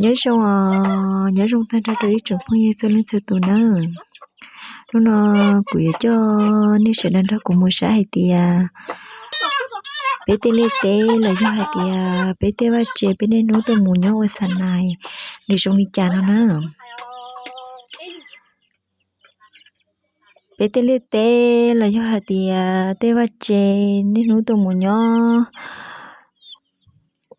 Nyob zoo os, nyob zoo tag nrho rau ib tsoom phooj ywg txhua leej txhua tus nawb. Hnub no kuv yuav coj nej sawv daws nrog kuv mus saib hais tias peb tej liaj teb los yog hais tias peb tej vaj tse peb niaj hnub tuaj mus nyob ua xa nais nws zoo li cas no na. Peb tej liaj teb los yog hais tias tej vaj tse niaj hnub tuaj mus nyob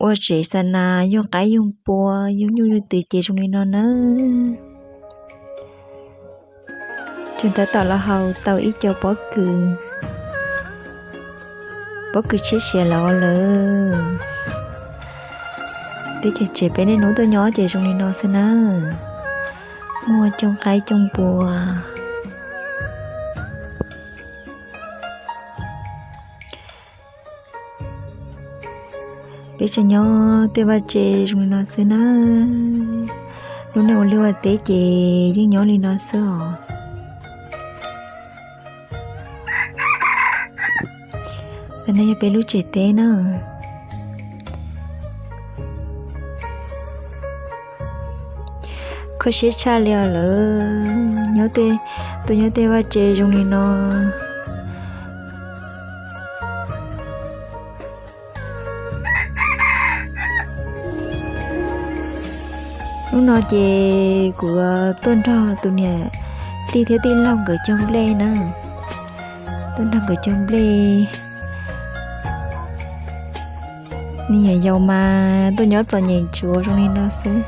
ua tsev xa nas yug qaib yug npua yug nyuj yug twm ces zoo li no nawb. Tseem tab tom los haus tau ib co pob kws, pob kws tshiab siav lawm lawm. Peb ces tsev peb niaj hnub tuaj nyob ces zoo li no xwb na. Muaj coob qaib coob npua. Peb tseem nyob tej vaj tse zoo li no xwb na. Lub neej ua liaj ua teb ces yeej nyob li no xwb os. Ntawm no yog peb lub tsev teb na. Kho siab tshaj li os lawm, nyob tej, tuaj nyob tej vaj tse zoo li no. Hnub no ces kuv tuaj nrog tus niam tij thiab tij laug nkawd cog nplej na. Tuaj nrog nkawd cog nplej. Niam yau mas tuaj nyob txom nyem ntsuav zoo li no xwb.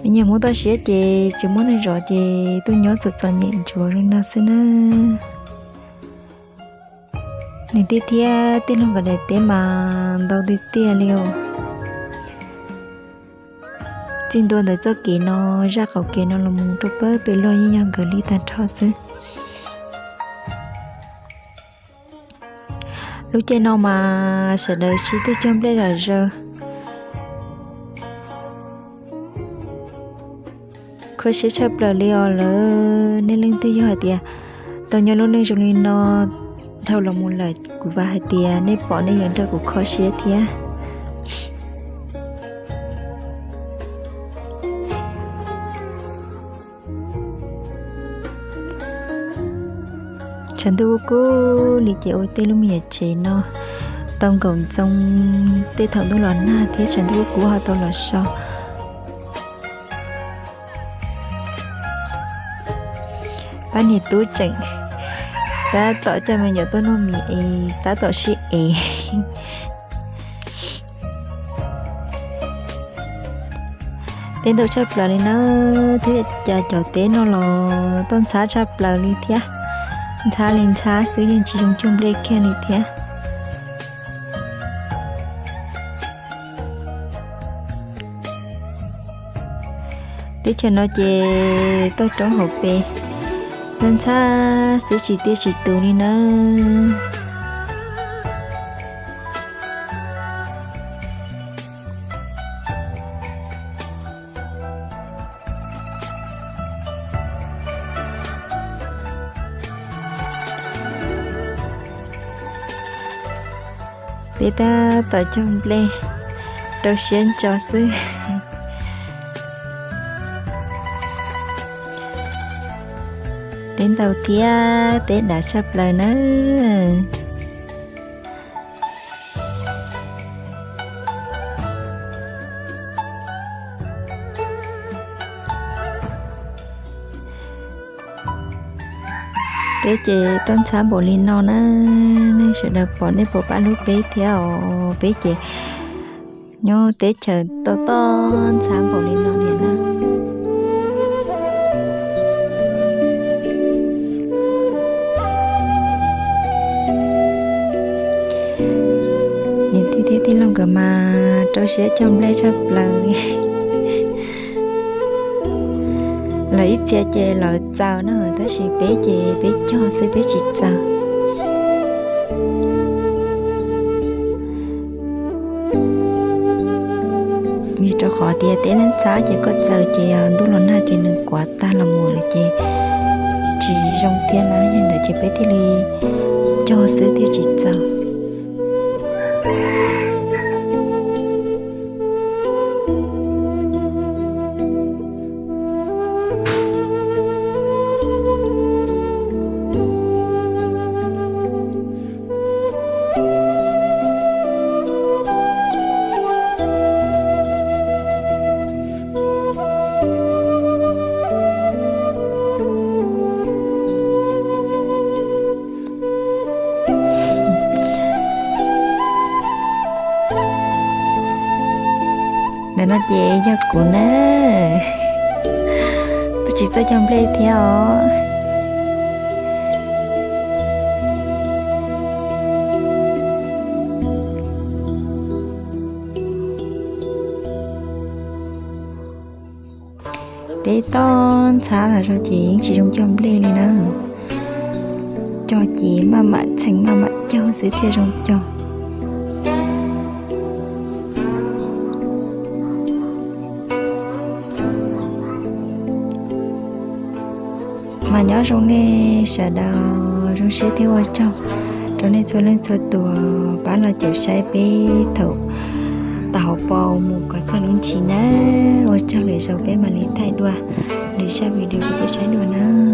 Nyias muab toj siab ces tsis muaj neeg zov ces tuaj nyob txom txom nyem ntsuav li no xwb na. Niam tij thiab tij laug nkawd daim teb mas ntau tiag tiag li os. Txij ntua ntawm txoj kev no, zaj qaum kev no los mus rau pem luag yeej yog nkawd li tag nrho xwb. Lub caij no mas sawv daws sib tw cog nplej zom zaws. Kho siab tshaj plaws li os lawm, nej leej twg yog hais tias tau nyob lub neej zoo li no dhau los mus lawm, kuv vam hais tias nej pom nej yuav nrog kuv kho siab thiab. Tshav ntuj kub kub li ces ua tej lub me nyuam tsev no tau nkaum ntxoo tej thaum ntuj los nag thiab tshav ntuj kub kub ho tau los so. Pab niam tub tseem tab tom coj me nyuam tuaj noj mis es tab tom sib ev. Teb ntau tshaj plaws li na, thiab cas cov teb no los tuaj ntxhab tshaj plaws li thiab. Ntxhab li ntxhab xwb yeej tsis zoo cog nplej kiag li thiab. Teb chaws no ces toj roob hauv pes, ntxhab ntxhab xwb tsis tiaj tsis tus li nawb. Peb tab tom cog nplej rau siab ntso xwb. Teb ntau thiab teb dav tshaj plaws nawb. Peb ces tuaj ntxhab npaum li no na, nej sawv daws pom nej puas pab hlub peb thiab os. Peb ces nyob teb chaws toj toj ntxhab npaum li no niam na. Niam tij thiab tij laug nkawd mas rau siab cog nplej tshaj plaws li. Lawv ib txhia ces lawv txaws na, tab sis peb ces peb cog xwb peb tsis txaws. Rau qhov tias teb ntxhab ces koj txaws ces ntuj los nag ces nws kuav tag los mus lawm ces tsis zoo thiab na, yog li ntawd ces peb thiaj li cog xwb thiaj tsis txaws. Ntawm no ces yog kuv na, twb tsis txawj cog nplej thiab os. Teb toj ntxhab los ces yeej tsis zoo cog nplej li na. Cog ces maj mam txheem maj mam cog xwb thiaj zoo cog. Mas nyob zoo nej sawv daws, zoo siab thiab ua tsaug rau nej txhua leej txhua tus pab los caum saib peb thaum tau hauv paus mus kom txog lub ntsis na. Ua tsaug, lwm zaus peb mam li thaij dua lwm zaj video rau peb saib dua na.